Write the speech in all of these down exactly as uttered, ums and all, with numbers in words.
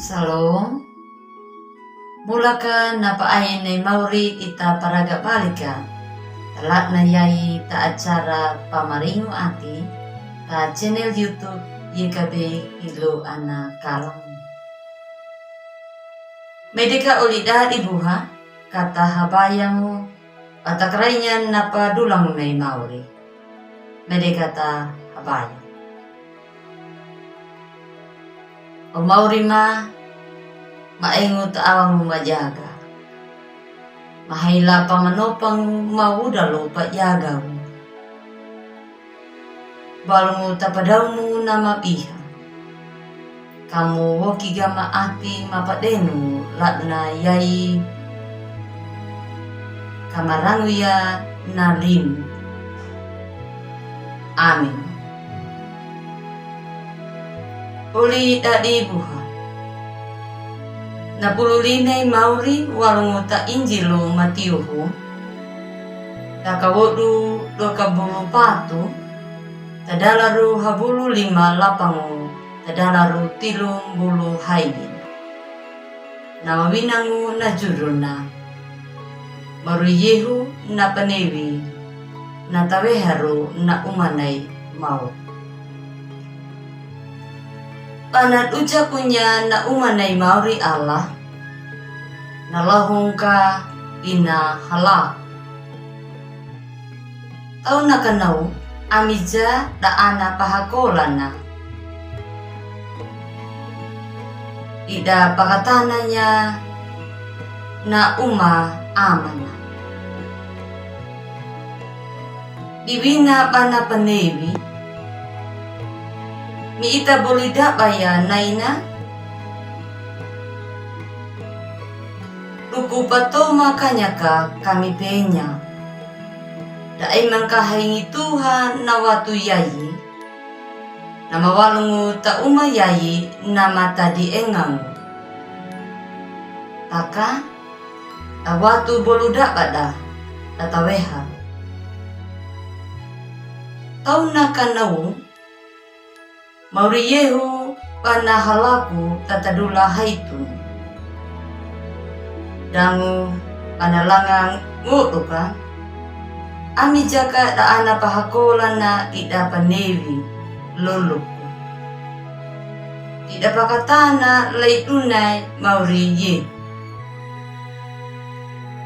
Salom. Mulaka na pa'aye nai mauri ita paraga balika. Talatna yai ta acara pamaringu ati ta channel YouTube Y K B Hilo Ana Kalang. Mede ka oli dadi buha kata habayang o, bata karainya na padulang nai mauri. Mede kata habayang. O mauri ma, ma engu ta awangu majaga. Ma haila pamanopang ma uda lo pajaga u. Balungu ta padaumu na mabiha. Kamu woki gama ati ma padenu latna yai. Kamarangu ya na limu. Amin. Oli dadi buha. Na pulu linai mauri walungu ta Injil o Matiuhu. Takawodu do kabulu patu. Tadalaru habulu lima lapangu, tadalaru tilumbulu haini. Na wawinangu na judulna. Mauri Yehu na panewi, na taweharu na umanai mauri. Bana duja kunya na umanai mauri Allah, na lahungka ina halaku. Tau na kanau, amija da ana pahakolana. Ida pakatananya na uma amana. Diwina bana panewi. Mi ita boli dabaya naina. Luku patoma kanyaka kami penya. Da ai mangkahaingi Tuhan na watu yai. Na mawalungu ta uma yai na matadi engangu. Taka, ta watu bolu dabada, ta taweha. Tau na kanau, mauri Yehu bana halaku ta tadula haitu. Dangu bana langa ngodoka. Amijaka da ana pahakolana ida panewi loloku. Ida pakatana laidunai mauri Yehu.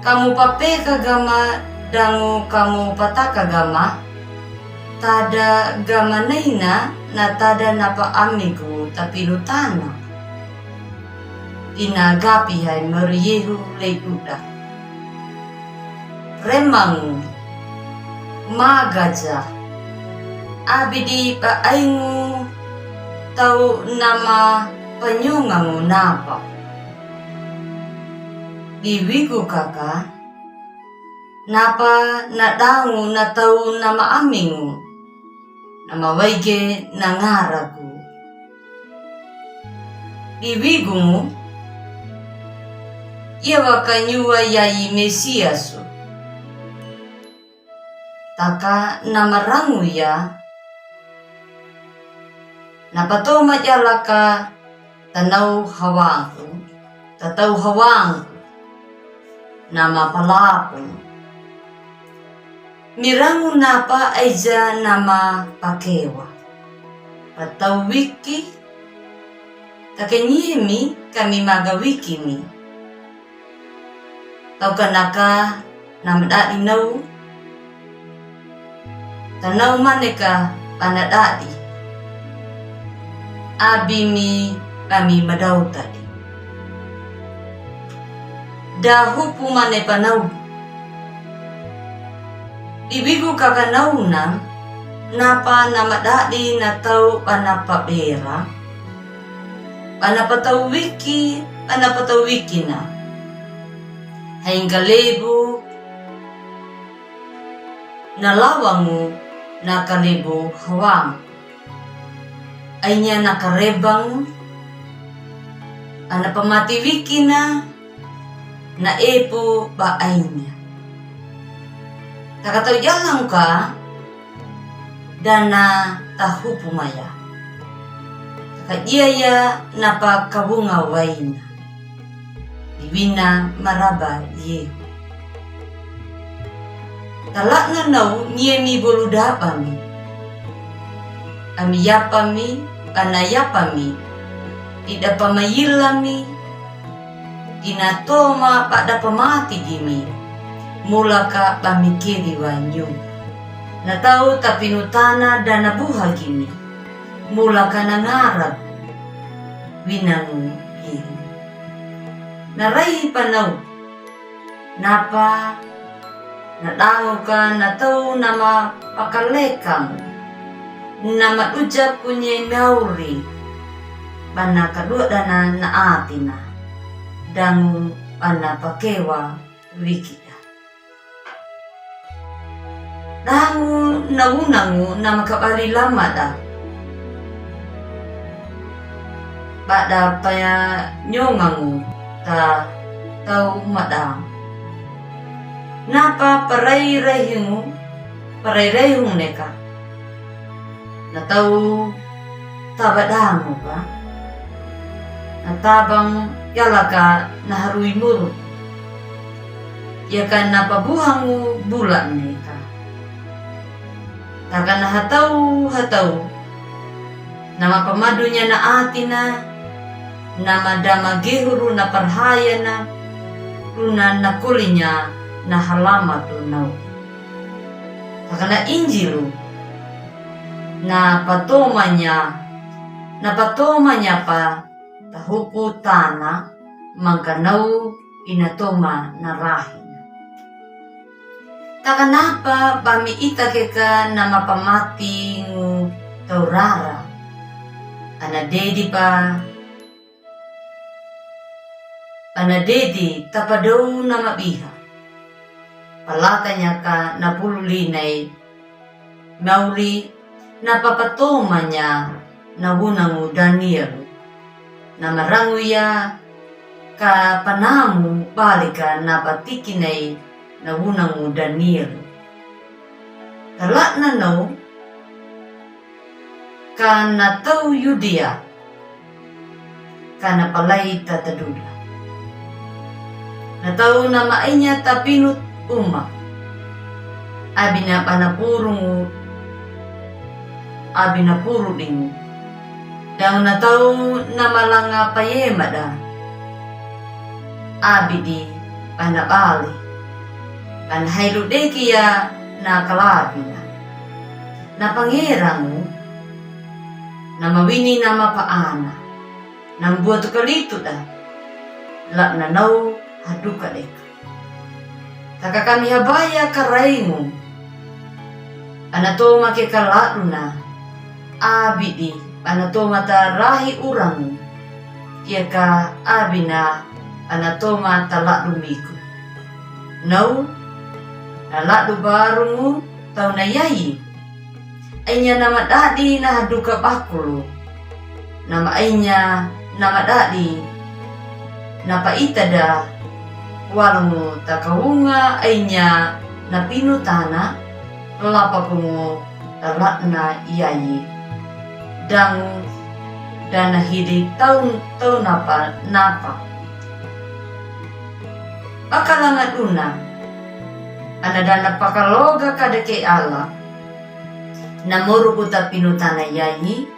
Kamu papeka gama dangu kamu pataka gama, tada gama naina na tada na paamiku tapilutana. Ina gapi hai mauri Yehu laiduda. Remangu, magaja, abidi paaingu tau nama panyongangu napa. Diwigu kaka, napa na dangu na tau nama amingu, nama waige na ngaragu. Diwigungu, ia wakanyua yai Mesiasu. Taka nama rangu ya, na patoma jalaka tanau hawangu, tatau hawangu, nama palaku. Mirangu napa aija nama pakewa. Patau wiki, takenyihimi kami maga wikimi. Tau kanaka na madadi nau. Tanau maneka pana dadi. Abimi kami madau tadi. Da hupu mane panau. Diwigu kaka nauna, napa na madadi na tau pana pabera. Pana patau wiki, pana patau wikina. Haingga lebu, na lawangu, na kalebu hawangu. Ainya na karebangu, ana pamati wikina, na epu ba ainya. Takatau jalangu ka, dana tahupu maya. Ka iaya na pakabunga waina. Iwina maraba yehu. Talaꞌna nau ngiemi bolu dabaꞌmi. Ami yapami, bana yapami. Ida pamayilami. Ina toma baꞌda pamati gimi. Mulaka bami keri wanyu. Na tau tapinu tana dana buha gimi. Mulaka na ngara. Winanu gimi. Na rai panau. Napa na dangu ka na tau nama pakalekamu. Nama duja kunye mauri. Bana kaduadana na atina. Dangu bana pakewa wikida. Dangu na wunangu nama kabali lamaꞌda. Baꞌda panyongangu ta tau madangu. Napa parai-raihingu, parai-raihingu neka. Na tau tabadangu ka. Na tabang yalaka na harui muru. Yaka na pabuhangu bulaꞌ neka. Taka na hatau, hatau. Nama pamadunya na atina, nama dama gehuru na parhayana, runa na kolinya na halamatu nau. Taka na injilu, na patomanya, na patomanya pa tahupu tana, mangkanau ina toma na rahi. Taka napa bami ita keka nama pamatingu tau rara. Ana dedi pa, ana dedi tapadou nama biha. Palatanya ka na pulu linai. Mauri na papatomanya na wunangu Danielu. Na marangu ya ka panamu balika na patikinai na wunangu Danielu. Talaꞌna nau ka na tau Yudia. Ka na palai tataduda. Na tau nama ainya tapinu uma. Abina bana purungu. Abina puru dingu. Dangu na tau nama langa payemaꞌda. Abidi bana bali. Bana hailu deki ya na kalabina. Na pangerangu. Nama wini nama paꞌana. Nambuatu kalituda. Laꞌna nau haduka deka. Taka kami habaya karaingu. Ana toma keka laꞌduna. Abidi ana toma tarahi urangu. Yaka abina ana toma talaꞌdu miku. Nau na laꞌdu barungu tau na yayi. Ainya nama dadi na haduka bakulu. Nama ainya nama dadi na paita da. Walungu takawunga ainya na pinu tana. Lapakungu talaꞌna yayi. Dangu dana hidi tau tau napa napa. Pakalangaduna. Ana dana pakaloga kadeke Allah. Na moruku tapinu tana yayi,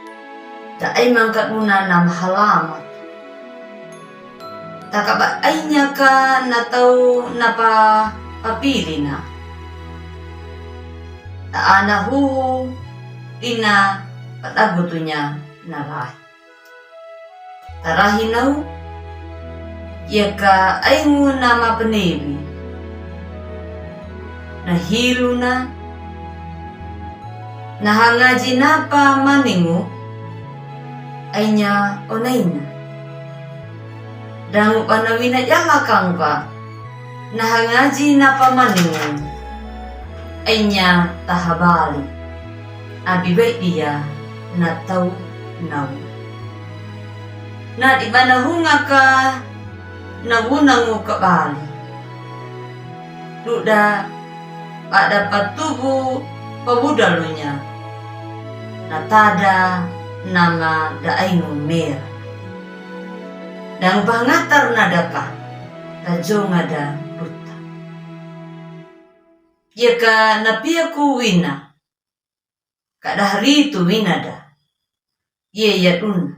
ta ai mangkaduna na mahalamat. Taka ba ainya ka na tau na pa papilina. Ta ana huhu ina padagutunya na rahi. Tarahi nau, yaka aingu na mapanewi. Na hiluna, na hangaji napa maningu, ainya onaina. Dangu bana wina yalakangka, na hangaji napa maningu, ainya tahabali. Abi baidiya na tau nau. Na di bana hungaka na wunangu kabali. Duda bada patubu pabudalunya. Na tada nama da aingu mera. Dang bahangatar na daka, da zonga da luta. Iya ka na piaku wina, ka da haritu wina da. Iya iya duna.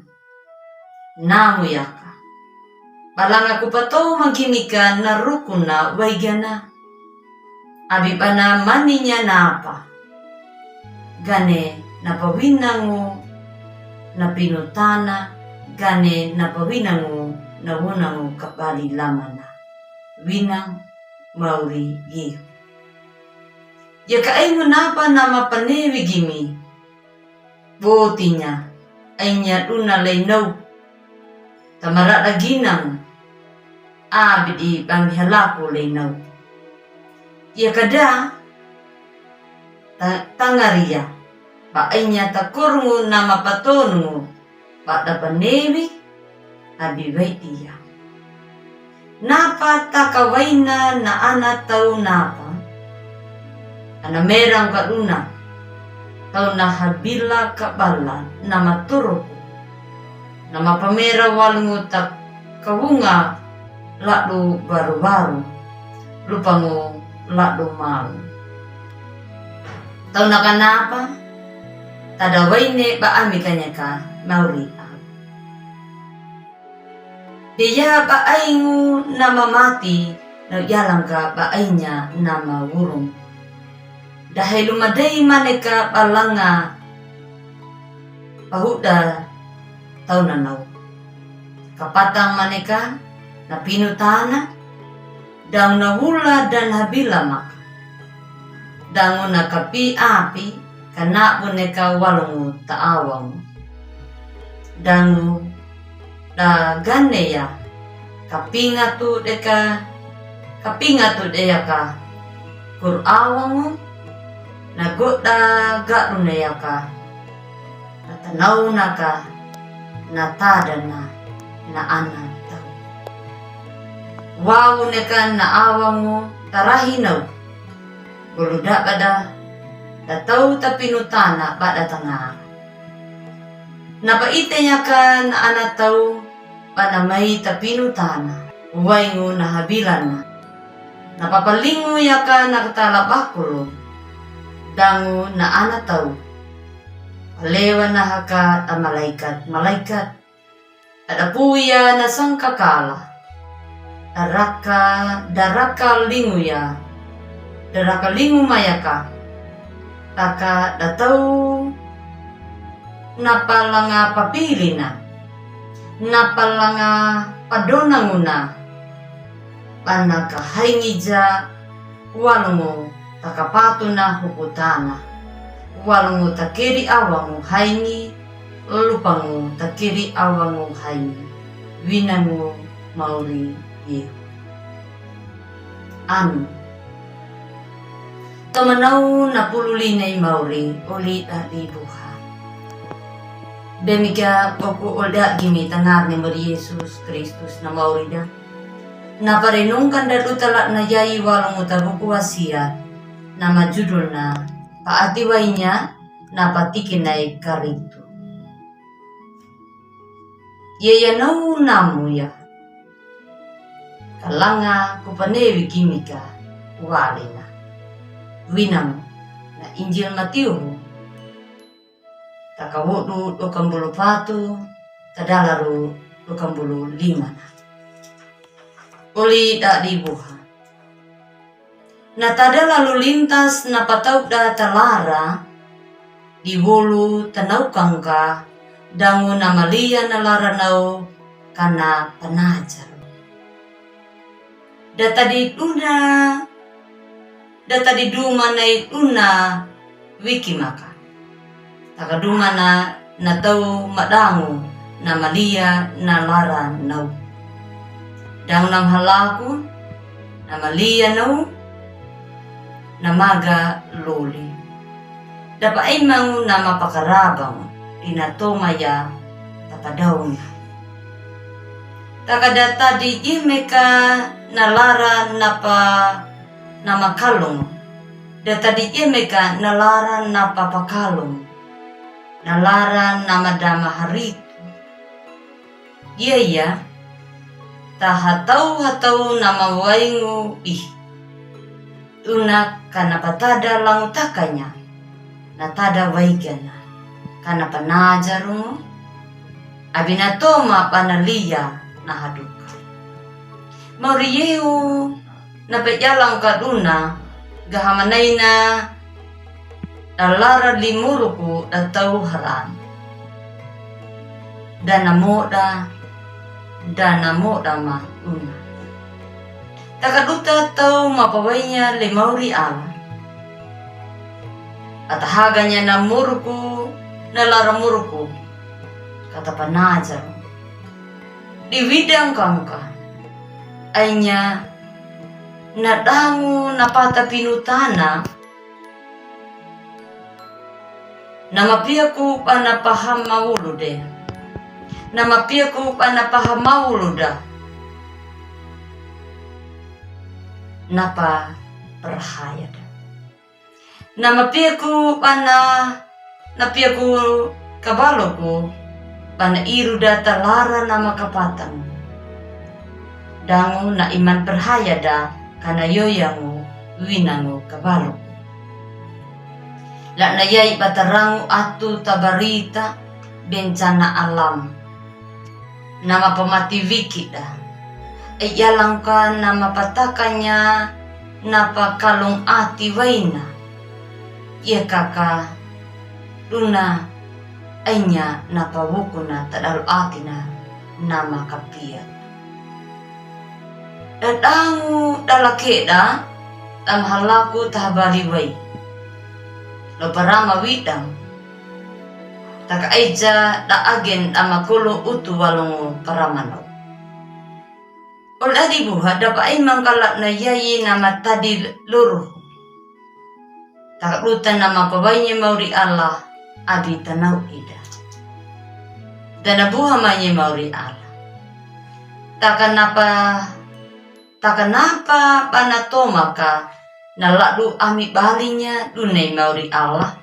Namu yaka. Balanga ku pato magi mika na rukuna waigana. Abi bana maninya napa. Gane napa winangu na pinutana, gane napa winangu na wunangu kabali lamana. Winang mauri gihu. Iya ka aingu napa nama panewi gimi. Botinya, ainya duna lainau. Tamarada ginang. Abidi bami halaku lainau. Iya ka da, ta-, tangaria. Ba ainya takorungu nama patonungu. Ba da panewi. Abi wai dia. Napa taka waina na ana tau napa. Ana merang ka duna. Tau na habila kabala nama turuku. Nama pamera walungu taka wunga ladu baru-baru. Lupangu ladu malu. Tau na ka napa. Tada waine ba ami kanya ka mauri a. Dia ba aingu nama mati, na yalangka ba ainya nama wurung. Dahe lumadai maneka balanga pahuda tau nanau. Kapatang maneka na pinutana, dang na hula dan habila maka. Dangu na kapi api, kanabu neka walungu ta awangu. Dangu da gane ya, kapingatu deka, kapingatu de yaka, kur awangu, na goda garu ne yaka, na tanau naka, na tadana, na ana tau. Wawu neka na awangu tarahi nau. Bolu da bada, da tau tapinutana bada tanga. Napa ite yaka na ana tau, bana mai tapinutana, waingu na habilana. Napa palingu yaka na katala bakulu, dangu na ana tau. Palewa na haka ta malaikat, malaikat. Ada puya na sangkakala. Daraka, daraka lingu ya. Daraka lingu mayaka. Taka da tau na palanga papilina. Na palanga padonanguna. Bana ka haingi ja walungu takapatuna hukutana. Walungu takeri awangu haingi, lupangu takeri awangu haingi. Winangu mauri Yehu. Amin. Tomanau na pulu lina i mauri oli dadi buha. Demika boku oli dadi mi tangar ni mari Yesus Kristus na mauri da. Na parenungkan da duta latna yai walungu ta buku wasiat, na majudulna Paati Wainya, na patikinai karitu. Yaya nau namu ya. Kalanga kupanewi gimika walina. Winang na Injil Matiu. Taka wodu dukambulu patu, tadala ru dukambulu lima na. Oli dadi buha. Na tadala ru lintas na patauda talara, di wolu tanaukangka, dangu na maliya na lara nau kana panajar. Da tadi duna, da tadi duma nai duna wiki maka. Taka duma na, na tau madangu, na maliya na lara nau. Dangu na mahalaku, na maliya nau, na maga loli. Dapa imangu na mapakarabang, ina toma ya tapadauna. Taka da tadi imeka na lara napa na makalung. Da tadi imeka na lara napa pakalung. na lara nama dama haritu. Iya iya, taha tau hatau nama waingu i. Duna ka na patada langu takanya, na tada waigana, ka na panajaru ngo, abi na toma bana liya na haduka. Mauri yeu na payalang ka duna, ga hamanaina, da lara limoruku da tau haran. Da na moda, da na moda ma duna. Taka duta tau mapawainya le mauri ala. Atahaganya na moruku, na lara moruku. Kata panajaru. Di widang kangka. Ainya na dangu na pata pinutana. Na mapiyaku bana paha maulu de. Na mapiyaku bana paha maulu da. Na pa parhaya da. Na mapiyaku bana, na piyaku kabaloku, bana iru da ta lara nama kapatan. Dangu na iman parhaya da, ka na yoyangu, winangu kabaloku. La na yai batarangu atu ta barita, bencana alam. Na mapamati wiki da. E yalang ka na mapatakanya, na pakalung ati waina. Iya kaka, duna, ainya na pawukuna tadalu atina, na makapiya. Da dangu da lakeda, da mahalaku taha bali wai. Lo parama widang. Taka aija da agen da makolo utu walungu paramano. Ol adi buha da pa ai mangkala na yai na matadi luru. Taka duta na mapawainye mauri ala abi tanau ida. Da na buha manye mauri ala. Taka napa, taka napa bana toma ka na ladu ami balinya dunai mauri ala.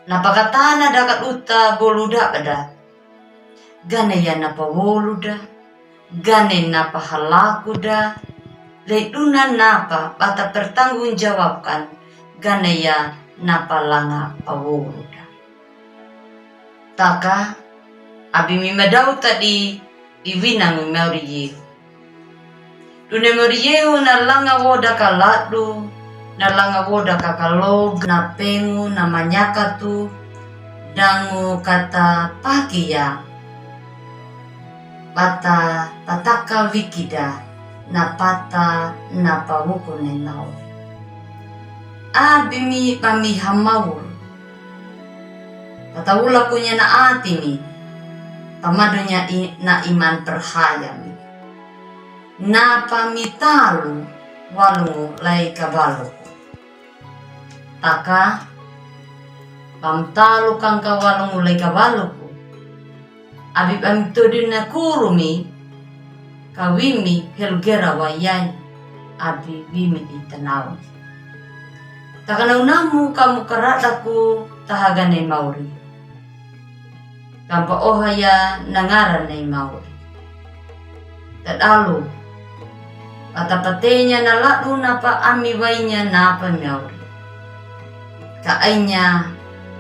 Na pakatana da ka duta bolu da bada. Gane ya na pawolu da. Gane na pahalaku da. Le duna napa bata pertanggungjawabkan. Gane ya na palanga pawolu da. Taka abi mi madau tadi di winang mauri yeu. Dune mauri yeu na langa woda ka ladu, na langa woda ka kalo, na pengu, na manyakatu, dangu kata pakiya. Bata pataka wikida, na pata, na pawuku nenau. Abi mi pami hamaul. Pataula kunya na ati mi, pamadunya i, na iman perhaya mi. Na pamitalu walungu lai kabaluku. Taka, pamitalu kangka walungu lai kabaluku. Abi pamitodu na kuru mi, ka wimi helugera wayai, abi wimi itanau. Taka na unamu kamu karadaku taha gane mauri. Kampa oha ya na ngara nei mauri. Tadalu. Bata patenya na ladu napa ami wainya napa mauri. Ka ainya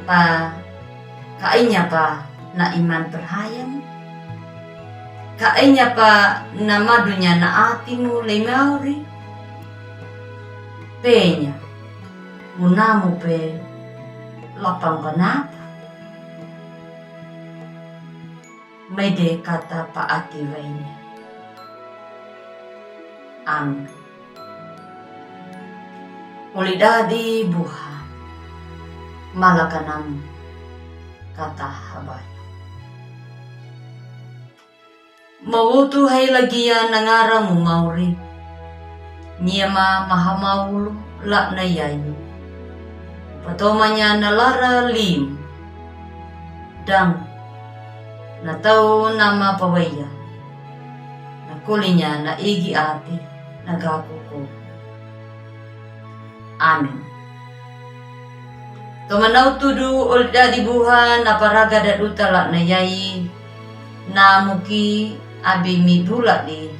pa, ka ainya pa na iman perhaya mi. Ka ainya pa na madunya na ati mu le mauri. Penya. Unamu pe lapang panapa. Mede kata pa ati wainya. Amin. Uli dadi buha. Malaka namu kata habari. Mawutu hai lagiya na ngara mu mauri. Niya ma mahamaulu la na yayu. Patomanya na lara lim. Dang. Na tau na mapawaya. Na kulinya na igi ati na gakuku. Amin. Tomanau tudu oli dadi buha na paraga da duta lakna yai. Na muki abi mi bula di.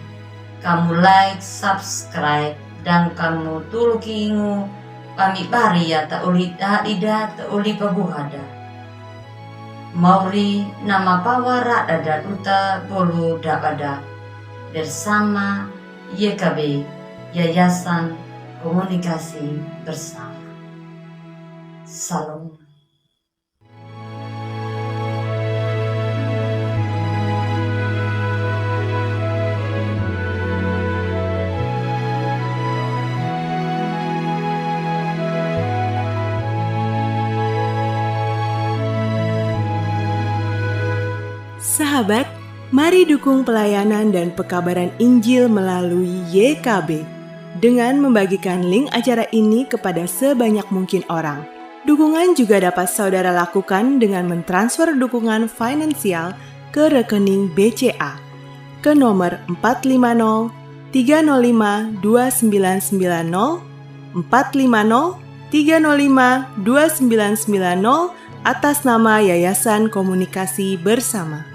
Kamu like, subscribe, dan kamu tuluki ngu kami bari ya ta oli dadi da ta oli pabuha da. Mauri na mapawa rada da duta bolu da bada. Bersama Y K B, Yayasan Komunikasi Bersama. Salam. Sahabat, mari dukung pelayanan dan pekabaran Injil melalui Y K B dengan membagikan link acara ini kepada sebanyak mungkin orang. Dukungan juga dapat saudara lakukan dengan mentransfer dukungan finansial ke rekening B C A ke nomor empat lima nol tiga nol lima dua sembilan sembilan nol, empat lima nol tiga nol lima dua sembilan sembilan nol, atas nama Yayasan Komunikasi Bersama.